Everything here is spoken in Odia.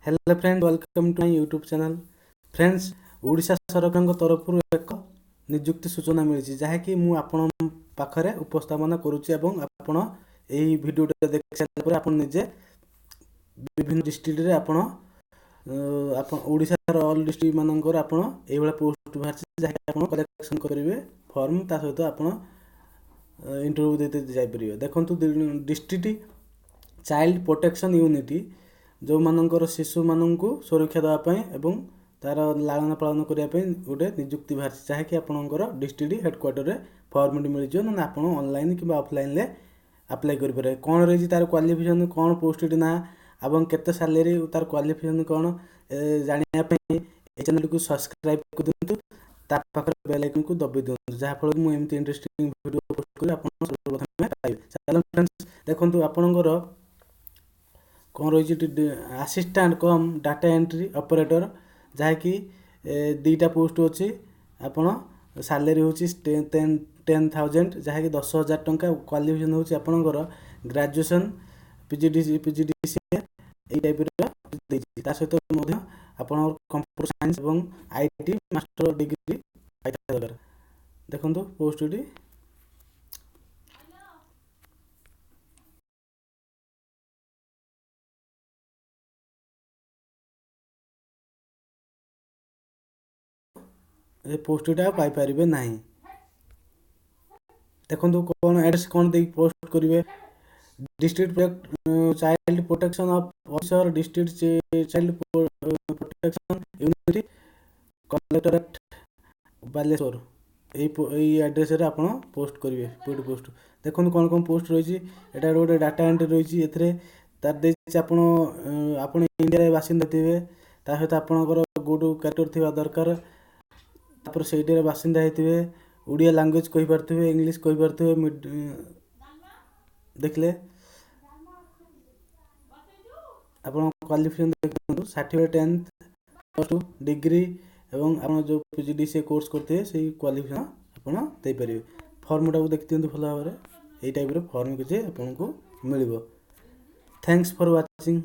Hello friend, welcome to my YouTube channel. Friends, Odisha ସରକାରଙ୍କ ତରଫରୁ ଏକ ନିଯୁକ୍ତି ସୂଚନା ମିଳିଛି, ଯାହାକି ମୁଁ ଆପଣଙ୍କ ପାଖରେ ଉପସ୍ଥାପନା କରୁଛି ଏବଂ ଆପଣ ଏହି ଭିଡ଼ିଓଟା ଦେଖି ସାରିଲା ପରେ ଆପଣ ନିଜେ ବିଭିନ୍ନ ଡିଷ୍ଟ୍ରିକ୍ଟରେ ଆପଣ ଓଡ଼ିଶାର ଅଲ୍ ଡିଷ୍ଟ୍ରିକ୍ଟ ମାନଙ୍କର ଆପଣ ଏଇଭଳିଆ ପୋଷ୍ଟ ବାହାରିଛି, ଯାହାକି ଆପଣ କଲେକ୍ସନ୍ କରିବେ ଫର୍ମ, ତା ସହିତ ଆପଣ ଇଣ୍ଟରଭ୍ୟୁ ଦେଇ ଯାଇପାରିବେ। ଦେଖନ୍ତୁ, ଡିଷ୍ଟ୍ରିକ୍ଟ ଚାଇଲ୍ଡ ପ୍ରୋଟେକ୍ସନ୍ ୟୁନିଟ୍, ଯେଉଁମାନଙ୍କର ଶିଶୁମାନଙ୍କୁ ସୁରକ୍ଷା ଦେବା ପାଇଁ ଏବଂ ତା'ର ଲାଳନ ପାଳନ କରିବା ପାଇଁ ଗୋଟେ ନିଯୁକ୍ତି ବାହାରିଛି, ଯାହାକି ଆପଣଙ୍କର ଡିଷ୍ଟ୍ରିକ୍ଟ ହେଡ଼କ୍ୱାର୍ଟରରେ ଫର୍ମଟି ମିଳିଯିବ, ନହେଲେ ଆପଣ ଅନଲାଇନ୍ କିମ୍ବା ଅଫଲାଇନ୍ରେ ଆପ୍ଲାଏ କରିପାରିବେ। କ'ଣ ରହିଛି ତା'ର କ୍ୱାଲିଫିକେସନ୍, କ'ଣ ପୋଷ୍ଟଟି ନାଁ ଏବଂ କେତେ ସାଲେରୀ, ତା'ର କ୍ୱାଲିଫିକେସନ୍ କ'ଣ ଜାଣିବା ପାଇଁ ଏ ଚ୍ୟାନେଲକୁ ସବସ୍କ୍ରାଇବ୍ କରିଦିଅନ୍ତୁ, ତା ପାଖରେ ବେଲ୍ ଆଇକନ୍କୁ ଦବାଇ ଦିଅନ୍ତୁ, ଯାହାଫଳରେ ମୁଁ ଏମିତି ଇଣ୍ଟରେଷ୍ଟିଂ ଭିଡ଼ିଓ ପୋଷ୍ଟ କଲେ ଆପଣ ସର୍ବପ୍ରଥମେ ପାଇବେ। ଚାଲନ୍ତୁ ଫ୍ରେଣ୍ଡସ୍, ଦେଖନ୍ତୁ ଆପଣଙ୍କର କ'ଣ ରହିଛି। Assistant cum data entry operator, ଯାହାକି ଦୁଇଟା ପୋଷ୍ଟ ଅଛି। ଆପଣ ସାଲେରୀ ହେଉଛି 10,000, ଯାହାକି 10,000 ଟଙ୍କା। କ୍ୱାଲିଫିକେସନ୍ ହେଉଛି ଆପଣଙ୍କର ଗ୍ରାଜୁଏସନ୍, ପିଜିଡିସିଏ ଏଇ ଟାଇପ୍ର ଦେଇଛି। ତା ସହିତ ମଧ୍ୟ ଆପଣଙ୍କର କମ୍ପ୍ୟୁଟର ସାଇନ୍ସ ଏବଂ IT master degree ପାଇଥିବା ଦରକାର। ଦେଖନ୍ତୁ ପୋଷ୍ଟଟି। ଏ ପୋଷ୍ଟଟା ପାଇପାରିବେ ନାହିଁ। ଦେଖନ୍ତୁ, କ'ଣ ଆଡ୍ରେସ୍ କ'ଣ ଦେଇକି ପୋଷ୍ଟ କରିବେ। District Child Protection Officer, District Child Protection Unit, Collectorate, Baleswar, ଏଇ ଆଡ୍ରେସ୍ରେ ଆପଣ ପୋଷ୍ଟ କରିବେ ପୋଷ୍ଟ। ଦେଖନ୍ତୁ କ'ଣ କ'ଣ ପୋଷ୍ଟ ରହିଛି। ଏଇଟା ଗୋଟେ ଡାଟା ଏଣ୍ଟ୍ରି ରହିଛି। ଏଥିରେ ତାର ଦେଇଛି ଆପଣ ଇଣ୍ଡିଆରେ ବାସିନ୍ଦା ଥିବେ, ତା ସହିତ ଆପଣଙ୍କର ଗୁଡ୍ କ୍ୟାରେକ୍ଟର ଥିବା ଦରକାର, ତାପରେ ସେଇଠିର ବାସିନ୍ଦା ହେଇଥିବେ, ଓଡ଼ିଆ ଲାଙ୍ଗୁଏଜ୍ କହିପାରୁଥିବେ, ଇଂଲିଶ କହିପାରୁଥିବେ। ଦେଖିଲେ, ଆପଣ କ୍ୱାଲିଫିକେସନ୍ ଦେଖନ୍ତୁ, certificate 10th, +2, degree ଏବଂ ଆପଣ ଯେଉଁ ପିଜିଡିସିଏ କୋର୍ସ କରିଥିବେ, ସେଇ କ୍ୱାଲିଫିକେସନ୍ ଆପଣ ଦେଇପାରିବେ। ଫର୍ମଟାକୁ ଦେଖିଦିଅନ୍ତୁ ଭଲ ଭାବରେ। ଏଇ ଟାଇପ୍ର ଫର୍ମ କିଛି ଆପଣଙ୍କୁ ମିଳିବ। Thanks for watching.